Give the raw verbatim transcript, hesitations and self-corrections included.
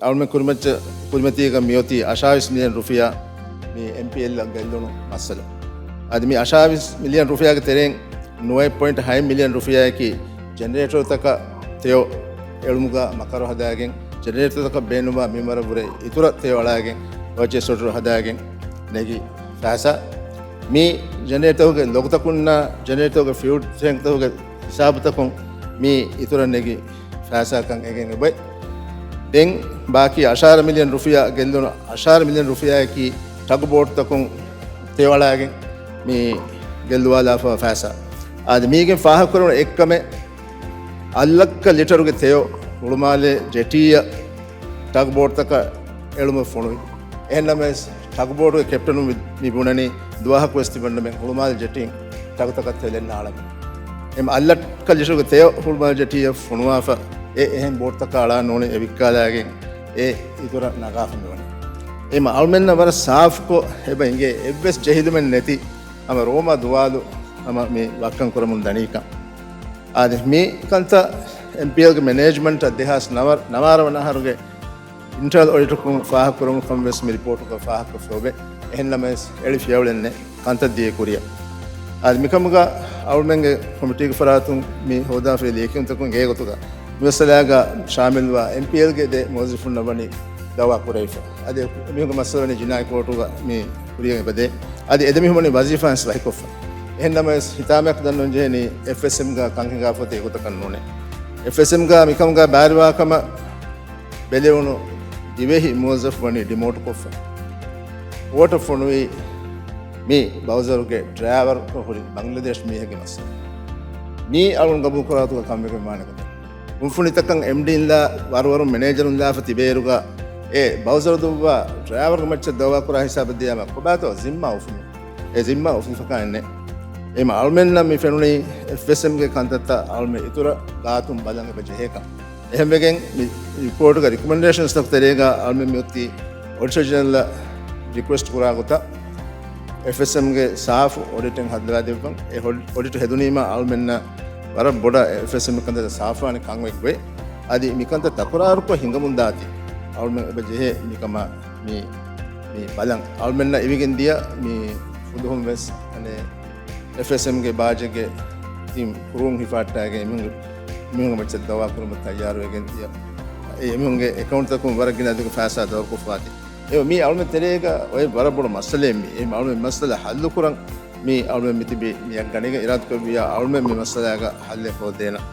އަޅުމެން ކުރިމައްޗަށް ކުރިމަތީގަ މިއޮތީ އަށާވީސް މިލިއަން ރުފިޔާ މި އެމްޕީއެލްއަށް ގެއްލުނު މައްސަލަ. އަދި މި އަށާވީސް މިލިއަން ރުފިޔާގެ ތެރެއިން ނުވައެއް ޕޮއިންޓް ހައެއް މިލިއަން ރުފިޔާއަކީ ޖެނެރޭޓަރުތަކަށް ތެޔޮ އެޅުމުގަ މަކަރު ހަދާގެން، ޖެނެރޭޓަރުތަކަށް ބޭނުންވާ މިންވަރަށްވުރެ އިތުރަށް ތެޔޮ އަޅާގެން، ޕަރޗޭސް އޯޑަރު ހަދާގެން ނެގި ފައިސާ. މި ޖެނެރޭޓަރުގެ ލޮގުތަކުންނާ ޖެނެރޭޓަރުގެ ފިއުލް ޓޭންކްތަކުގެ ހިސާބުތަކުން މި އިތުރަށް ނެގި ފައިސާކަން އެނގެން އެބައޮތް. ދެން ބާކީ އަށާރަ މިލިއަން ރުފިޔާ ގެއްލުނު، އަށާރަ މިލިއަން ރުފިޔާއަކީ ޓަގް ބޯޓްތަކުން ތެޔޮ އަޅާގެން މި ގެއްލުވާލާފަ ފައިސާ. އާދެ، މީގެން ފާހަގަކުރެވުނު އެއްކަމެއް، އަށް ލައްކަ ލިޓަރުގެ ތެޔޮ ހުޅުމާލޭ ޖެޓީއަށް ޓަގް ބޯޓްތަކަށް އެޅުމަށް ފޮނުވި. އެހެންނަމަވެސް، ޓަގް ބޯޓުގެ ކެޕްޓަނުން މި، މި ބުނަނީ ދުވަހަކުވެސް ތިމަންނަމެން ހުޅުމާލެ ޖެޓީން ޓަގުތަކަށް ތެލެއް ނާޅަމޭ. އެމް އަށް ލައްކަ ލިޓަރުގެ ތެޔޮ ހުޅުމާލެ ޖެޓީއަށް ފޮނުވާފަ، އެ އެހެން ބޯޓްތަކަށް އަޅާ ނޫނީ އެ ވިއްކާލާގެން އެ އިތުރަށް ނަގާފަ މިވަނީ. އެމް އަޅުމެންނަށް ވަރަށް ސާފުކޮށް އެބަ އިނގޭ އެއްވެސް ޖެހިލުމެއް ނެތި ހަމަ ރޯމާ ދުވާލު ހަމަ މި ވައްކަން ކުރަމުން ދަނީކަން. އާދެ، މި ކަންތައް އެމްޕީއެލްގެ މެނޭޖްމަންޓަށް ދެހާސް ނަވަ، ނަވާރަ ވަނަ އަހަރުގެ އިންޓަރނަލް އޮޑިޓަކުން ފާހަގަކުރަމުން ކަމަށް ވެސް މި ރިޕޯޓުގަ ފާހަގަކޮށްފަ އޮވޭ. އެހެންނަމަވެސް، އެޅި ފިޔަވަޅެއް ނެތް ކަންތައް ދިޔަ ކުރިއަށް. އަދި މިކަމުގަ އަޅުމެންގެ ކޮމިޓީގެ ފަރާތުން މި ހޯދާފައި ލިޔެކިޔުންތަކުން އެގޮތުގަ މި މައްސަލާގަ ޝާމިލްވާ އެމްޕީއެލްގެ ދެ މުވައްޒަފުންނަށް ވަނީ ދައުވާ ކުރެވިފަ. އަދި އެމީހުންގެ މައްސަލަ ވަނީ ޖިނާއީ ކޯޓުގަ މި ކުރިއަށް އެބަދޭ. އަދި އެދެމީހުން ވަނީ ވަޒީފާއިން ސިފަހިކޮށްފަ. އެހެންނަމަވެސް، ހިތާމައަކަށް ދަންނަވަން ޖެހެނީ އެފްއެސްއެމްގަ ކަން ހިނގާފަ އޮތީ އެގޮތަކަށް ނޫނޭ. އެފްއެސްއެމްގަ މިކަމުގަ ބައިވެރިވާ ކަމަށް ބެލެވުނު ދިވެހި މުވައްޒަފު ވަނީ ޑިމޯޓްކޮށްފަ. ކޯޓަށް ފޮނުވީ މި ބައުޒަރުގެ ޑްރައިވަރު ހުރި ބަންގްލަދޭޝް މީހެއްގެ މައްސަލަ. މީ އަޅުން ގަބޫލުކުރާތުގަ ކަންވެގެން ވާނެ ގޮތަށް. ކުންފުނިތަކަށް އެމްޑީންލާ ވަރުވަރުން މެނޭޖަރުން ލާފަ ތިބޭއިރުގަ އެ ބައުޒަރު ދުއްވާ ޑްރައިވަރުގެ މައްޗަށް ދައުވާ ކުރާ ހިސާބަށް ދިޔާމަ ކޮބާތޯ ޒިންމާ އުފުނު؟ އެ ޒިންމާ އުފުލިފަކާ އެއްނެއް. އެމް އަޅުމެންނަށް މި ފެނުނީ އެފްއެސްއެމްގެ ކަންތައްތައް އަޅުމެން އިތުރަށް ގާތުން ބަލަން އެބަ ޖެހޭކަން. އެހެންވެގެން މި ރިޕޯޓުގެ ރިކޮމެންޑޭޝަންސްތަކު ތެރޭގަ އަޅުމެން މިއޮތީ އޮޑިޓަރ ޖެނެރަލަށް ރިކުއެސްޓް ކުރާ ގޮތަށް އެފްއެސްއެމްގެ ސާފު އޮޑިޓެއް ހައްދަވާ ދެއްވަން. އެ އޮޑިޓް ހެދުނީމަ އަޅުމެންނަށް ވަރަށް ބޮޑަށް އެފްއެސްއެމް ކަންތައް ސާފުވާނެ ކަން އޮތްގޮތް. އަދި މިކަންތައް ތަކުރާރުކޮށް ހިނގަމުންދާތީ އަޅުމެން އެބަ ޖެހޭ މިކަމާ މި، މި ބަލަން. އަޅުމެންނަށް އިވިގެން ދިޔަ މި ފުލުހުން ވެސް އަނެއް އެފްއެސްއެމްގެ ބާޖެއްގެ ތިން ކުރޫން ހިފާއްޓާގެން އެމީހުންގެ، މީހުންގެ މައްޗަށް ދައުވާ ކުރުމަށް ތައްޔާރުވެގެން ދިޔަ. އެ އެމީހުންގެ އެކައުންޓްތަކުން ވަރަށް ގިނަ އަދަދުގެ ފައިސާ ދައުރުކޮށްފަވާތީ. އެ މީ އަޅުމެން ތެރޭގަ އޮތް ވަރަށް ބޮޑު މައްސަލައެއް މީ. އެ އަޅުމެން މައްސަލަ ހައްލުކުރަން މީ އަޅުމެން މިތިބީ މިއަށް ގަނެގެން އިރާދަކުރެއްވިއްޔާ އަޅުމެން މި މައްސަލާގަ ހައްލެއް ހޯދޭނަން.